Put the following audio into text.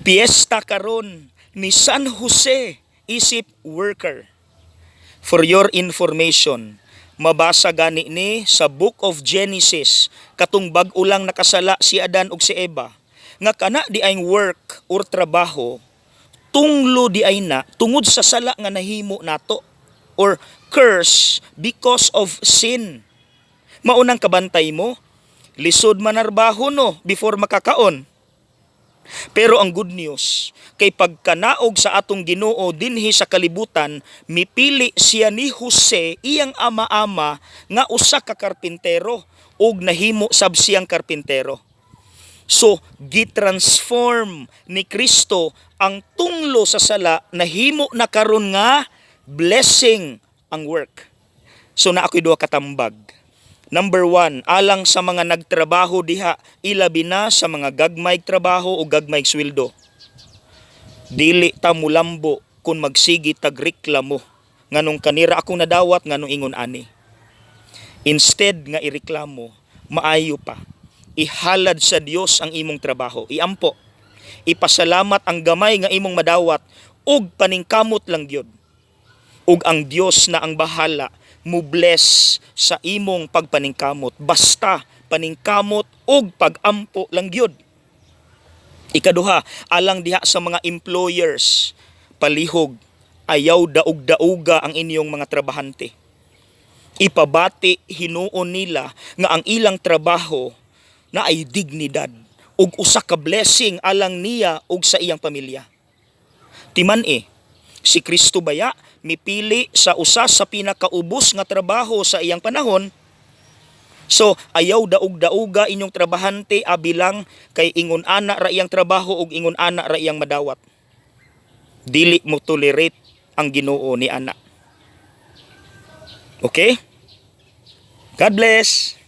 Piyesta karon ni San Jose isip worker. For your information, mabasa gani ni sa Book of Genesis, katong bag-o lang nakasala si Adan ug si Eva, nga kana diay work or trabaho, tunglo diay na tungod sa sala nga nahimo nato or curse because of sin. Maunang kabantay mo, lisod manarbaho, no, before makakaon. Pero ang good news, kay pagkanaog sa atong Ginoo dinhi sa kalibutan, mipili siya ni Jose, iyang ama-ama, nga usa ka karpintero ug nahimo sab siyang karpintero. So, gitransform ni Kristo ang tunglo sa sala, nahimo na karon nga blessing ang work. So naa ko'y duha katambag. Number one, alang sa mga nagtrabaho diha, ilabi na sa mga gagmay trabaho o gagmay sweldo. Dili ta mulambo kung magsigi tag reklamo nganong kanira akong nadawat, nganong ingon ani. Instead nga ireklamo, maayo pa ihalad sa Dios ang imong trabaho. Iampo. Ipasalamat ang gamay nga imong madawat ug paningkamot lang gyud. Ug ang Dios na ang bahala mo bless sa imong pagpaningkamot. Basta paningkamot ug pagampo lang gyud. Ikaduha, alang diha sa mga employers, palihog ayaw daog-dauga ang inyong mga trabahante. Ipabati hinuon nila nga ang ilang trabaho naay dignidad ug usa ka blessing alang niya ug sa iyang pamilya. Timan eh, si Kristo baya mipili sa usa sa pinakaubos nga trabaho sa iyang panahon? So, ayaw daog-dauga inyong trabahante abilang kay ingon ana ra iyang trabaho ug ingon ana ra iyang madawat. Dili mo tolerate ang Ginoo ni ana. Okay? God bless.